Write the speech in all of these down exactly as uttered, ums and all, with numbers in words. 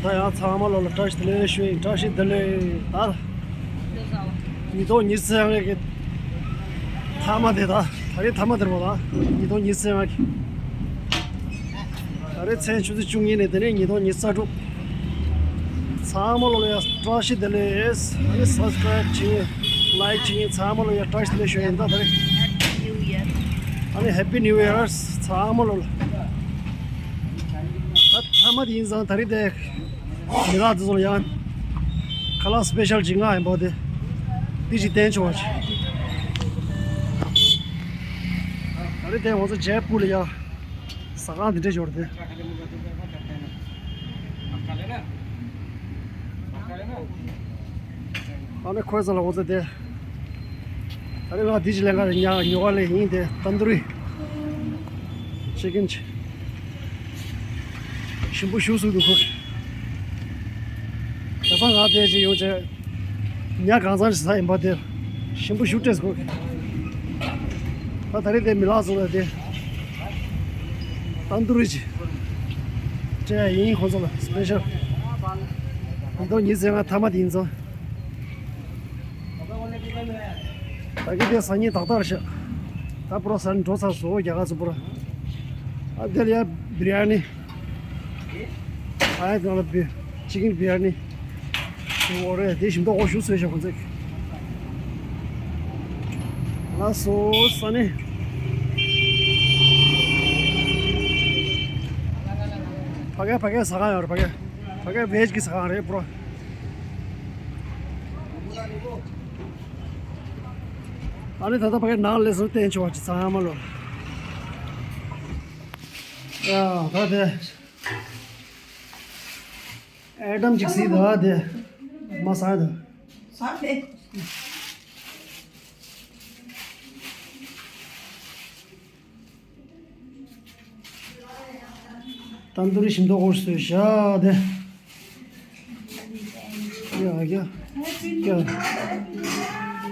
ད་ཡང་ཚང་མ་ལོ་ལ་བཀྲ་ཤིས་བདེ་ལེགས་ཞུ་ཡིན། བཀྲ་ཤིས་བདེ་ལེགས། ད་ཉིས་སྟོང་ཉི་ཤུ་རྩ་ལྔ་གི་མཐའ་མ་དེ། ད་ད་རེས་མཐའ་མ་དེ་རེད་པ། ད་ཉིས་སྟོང་ཉི་ཤུ་རྩ་ལྔ་གི། ད་རེས་མཚན་ཆུ་ཚོད་བཅུ་གཉིས་ནས་དེ་ནས་ཉིས་སྟོང་ཉི་ཤུ་རྩ་དྲུག། ཚང་མ་ལོ་ལ་ཡང་བཀྲ་ཤིས་བདེ་ལེགས། ཨ་ནི་སབ་སི་ཀ་རབ་བྱེད་མཁན། ལའིག་བྱེད་མཁན་ཚང་མ་ལོ་ཡང་བཀྲ་ཤིས་བདེ་ལེགས་ཞུ་ཡིན། ད་ད་རེས། ཨ་ནི་ཧེ་པི་ནིའུ་ཡར་ཚང་མ་ལོ་ལ། ད་མཐའ་མ་དེ་ཡིན་ཙང་ད་རེས་དེ། མི་ལག་དེ་ཚོ་ལ་ཡང་ཁ་ལག་སི་པེ་ཤལ་ཅིག་མངགས་ཡིན་པ་དེ། དེ་ཅིག་བསྟན་ཆོག་པ་ཅིག། ད་རེས་དེ་ང་ཚོ་ཇེ་པུར་ལ་ཡ་ཟ་ཁང་དེ་འདྲ་ཞིག་ཡོད་རེད་དེ། ཨ་ནི་ཁོའི་ས་ལ་ང་ཚོ་དེ། ད་རེས་ང་འདི་ཅིག་ལེན་ག་ཉ་ཉོ་ག་ལེན་ཡིན་དེ། ཏན་དུ་རི་ཅི་ཀིན་ཅིག། ཞིམ་པོ་ཞིག་བཟོས་འདུག་ཁོ། ཁ་སང་ང་དེ་ཅིག་ཡོང་བྱས། ཉ་གང་ཚང་ཞིག་ཟ་ཡིན་པ་དེ། ཞིམ་པོ་ཞིག་སྤྲད་སོང་ཁོ། ད་ད་རེས་དེ་མི་ལག་བཟོ་ལ་དེ། ཏན་དུ་རི་ཅིག་སྤྲད་ཡིན་ཁོ་ཚོ་ལ་སི་པེ་ཤལ། ཉིས་སྟོང་ཉི་ཤུ་རྩ་ལྔ་མཐའ་མ་དེ་ཡིན་ཙང་། ད་གི་དེ་སང་ཉིན་ཏག་ཏག་རེད་ཤག། ད་པུ་ར་ས་ནས་འགྲོ་ཚར་སོང་། རྒྱ་གར་ཚོ་པུ་ར། ཨ་དེ་ལ་ཡ་བི་རི་ཡ་ནི། ཨ་ཡ་དང་ལ་བི་ཅི་ཀིན་བི་རི་ཡ་ནི། འོ་རེད། དེ་ཞིམ་མདོག་ཁོག་ཞུ་སོས་ཤག་ཁོང་ཚོས། ལགས་སོ་ས་ནི། ཕ་གི་ཕ་གི་ཟ་ཁང་ཡོད་རེད། ཕ་གི་ཕ་གི་བེ་ཇི་གི་ཟ་ཁང་རེད་པུ་ར། ཨ་ནི་ད་ལྟ་ཕ་གི་ནང་ལ་སླེབས་སོང་། བསྟན་ཆོག་པ་ཅིག་ཚང་མ་ལོ། ཡ་ད་དེ་ཨེ་ཊམ་ཅིག་གཟིགས་དང་དེ་མ་ཟ་དང་། ཟ་དེ། ཏན་དུ་རི་ཞིམ་མདོག་ཁོག་སོས་ཤག་དེ། ཡ་ཡ་ཡ།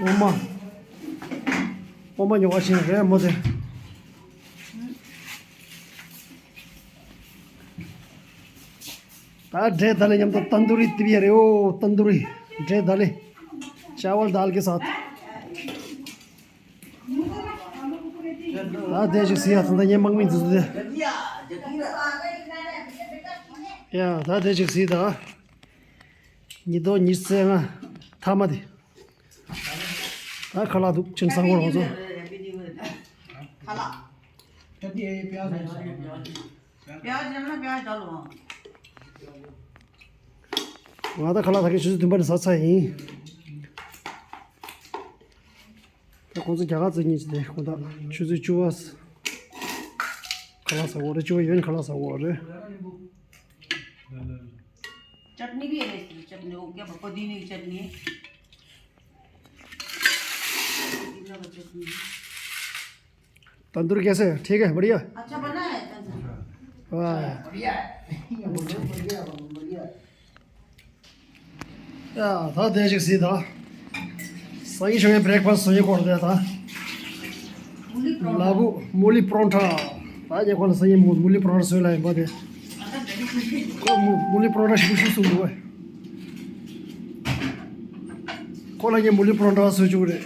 འོ་མ། འོ་མ་ཉོ་བ་ཞིག་རེད་མོ་དེ། ད་འབྲས་དཱལ་ལེ་མཉམ་དུ་ཏན་དུ་རི་ཏི་བི་ཡ་རེ་ཨོ། ཏན་དུ་རི་འབྲས་དཱལ་ལེ། ཅ་ཝལ་དཱལ་གི་སཱཐ། ད་དེ་ཅིག་ཟེར་ཡ། ད་ལྟ་ངའི་དམག་མི་འདི་ཚོ་དེ། ཡ་ད་དེ་ཅིག་ཟེར་ད། ཉིས་སྟོང་ཉི་ཤུ་རྩ་ལྔ་མཐའ་མ་དེ། ད་ཁ་ལག་འདུག་ཅིན་སང་གོ་རང་ཚོ། ཁ་ལག་ང་ད་ཁ་ལག་ད་གིན་ཆུ་ཚོད་བདུན་པ་ནས་ཟ་ཚར་ཡིན། ད་ཁོང་ཚོ་རྒྱ་གར་ཚོ་གཉིས་ཀྱི་དེ་ཁོང་ད་ཆུ་ཚོད་བཅུ་པ་ཁ་ལག་ཟ་གོ་རེད། བཅུ་པ་ཡོད་ནི་ཁ་ལག་ཟ་གོ་རེད། चटनी भी है इसकी, चटनी हो गया, पुदीने की चटनी। पुदीना का चटनी। तंदूर कैसे है? ठीक है, बढ़िया? अच्छा बना है तंदूर। वाह। बढ़िया है। बढ़िया, बढ़िया। ཡ་ད་དེ་ཞིག་གཟིགས་དང་། སང་ཉིན་ཞོགས་པའི་བྷི་རེག་ཕ་སི་བཟོ་ཡི་སྐོར་དེ་དང་། ལ་བུ་མུ་ལི་པོ་རོན་ཊ། ད་ངས་ཁོ་ལ་སང་ཉིན་མུ་མུ་ལི་པོ་རོན་ཊ་བཟོས་ལབ་ཡིན་པ་དེ། ཁོ་མུ་མུ་ལི་པོ་རོན་ཊ་ཞིག་ཞུ་གསུངས་འདུག་བས། ཁོ་ལ་ངས་མུ་ལི་པོ་རོན་ཊ་བཟོ་བཅུག་རེད།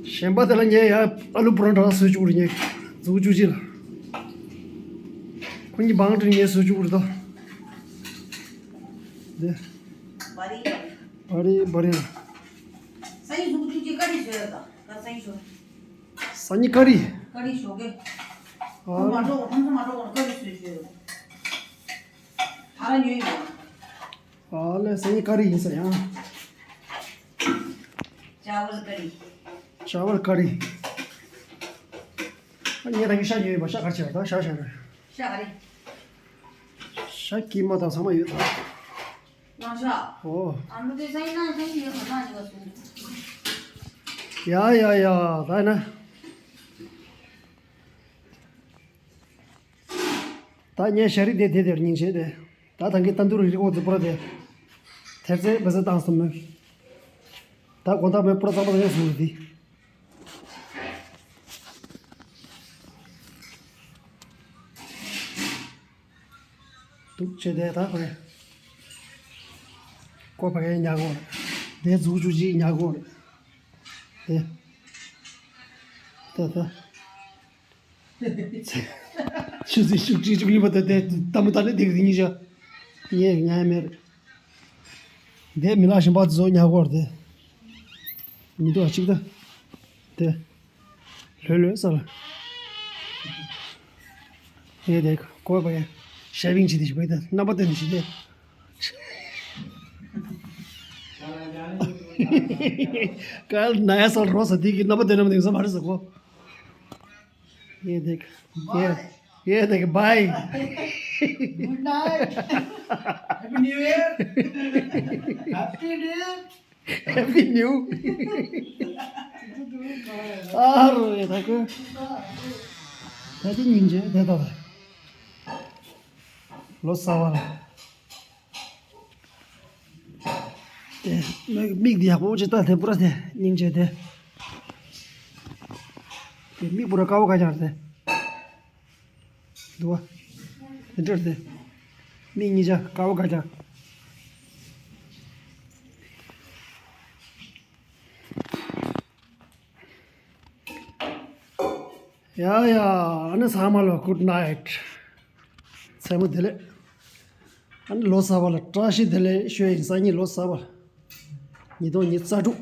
གཞན་པ་དེ་ལ་ངས་ཡ་ཨ་ལུ་པོ་རོན་ཊ་བཟོ་བཅུག་རེད། ངས་མཛུབ་གུ་བཅུ་གཅིག་ལ། ཁོ་གཉིས་བང་སྒྲིག་ངས་བཟོ་བཅུག་རེད་ད། འདི། བ་རི། བ་རི་བ་རི། སང་ཉིན་གཟུགས་བཅུ་གཅིག་ཀ་རི་བཟོས་ཡོད་ད། ད་སང་ཉིན་ཞོགས། སང་ཉིན་ཀ་རི། ཀ་རི་ཞོགས་ཀས། ཨ། ཁོ་མ་འགྲོ་གོང་ཁོང་ཚོ་མ་འགྲོ་གོང་ཀ་རི་བཟོས་བཟོས་ཡོད། ད་ར་ཉོས་ཡོད། ཨ་ལས་སང་ཉིན་ཀ་རི་ཡིན་ས་ཡང་། ཅ་ཝལ་ཀ་རི། ཅ་ཝལ་ཀ་རི། ཨ་ངས་ད་གིན་ཤ་ཉོས་ཡོད་པ། ཤ་ག་རེ་བྱས་པ་ད། ཤ་ཤ་རེད། ཤ་ག་རེ། ཤ་ཀི་མ་དང་ཚང་མ་ཡོད་ད། ལང་ཤ། ཨོ། ཨ་མ་དེ་སང་ཉིན་ན་སང་ཉིན་ཡོད་ག་ན་ཡོད་ག་སོང་། ཡ་ཡ་ཡ་ད་ན། ད་ངས་ཤ་རིགས་དེ་དེ་དེར་སྙིང་རྗེ་དེ། ད་ད་གིན་ཏན་དུ་རི་རི་ཀོ་ཙི་པུ་ར་དེ། ཐེར་ཚེ་བེ་ཟེ་བཏང་སོང་མོད། ད་དགོང་དག་མོད་པུ་ར་ཙག་པ་ཙག་ཡ་སོང་དེ། འདུག་བྱས་ཏེ་ད་ཁོ་རེ། ཀོ་ཕ་གའི་ཉག་གོ་རེད། དེ་འཛུགས་བཅུག་ཅིག་ཉག་གོ་རེད། དེ། ད་ད། ཆུ་ཚོད་ཤུགས་ཀྱིས་བཅུག་ཡིན་པ་དེ་དེ་ལྟད་མོ་ལྟ་ནས་དེ་གི་ཉིན་ཞག་ངས་ཉལ་མེད་རེད། དེ་མི་ལག་གཞན་པ་དེ་ཚོ་ཉག་གོ་རེད་དེ། མི་འདུག་ཨ་གཅིག་ད། དེ། ལྷོད་ལྷོད་ས་ལ། ཡེ་དེ་ཀོ་ཕ་གའི་ཤེ་བིང་བྱེད་དེ་ཞིག་བས་དེ་རྣམ་པ་སྟོན་དེ་ཞིག་དེ། གལ་ན་ཡ་སལ་རོ་ས་དེ་གི་རྣམ་པ་སྟོན་ནམ་དེང་སང་མ་རེད་ས་ཀོ། ཡེ་དེ་ཡེ་ཡེ་དེ་bye. Good night. Happy New Year. Happy New Year. Happy New. ཨ་རོ་ཡ་ད་ཀོ། ད་དེ་སྙིང་རྗེ་དེ་ད་ད། ལོ་གསར་བ་ལ། དེ་མིག་མིག་འདི་ཡག་པོ་ཅིག་ལྟ་དེ་པུ་ར་དེ་སྙིང་རྗེ་དེ། དེ་མིག་པུ་ར་དཀར་པོ་ཁ་རྒྱག་དེ། འདུག་བ། དེ་འདྲ་དེ། མིག་གཉིས་ཆ་དཀར་པོ་ཁ་རྒྱག་ཡ་ཡ། ཨ་ནི་ཚང་མ་ལ་good night. མཚན་མོ་བདེ་ལེགས། ཨ་ནི་ལོ་གསར་པ་ལ་བཀྲ་ཤིས་བདེ་ལེགས་ཞུ་ཡ་ཡིན། སང་ཉིན་ལོ་གསར་པ། ཉིས་སྟོང་ཉི་ཤུ་རྩ་དྲུག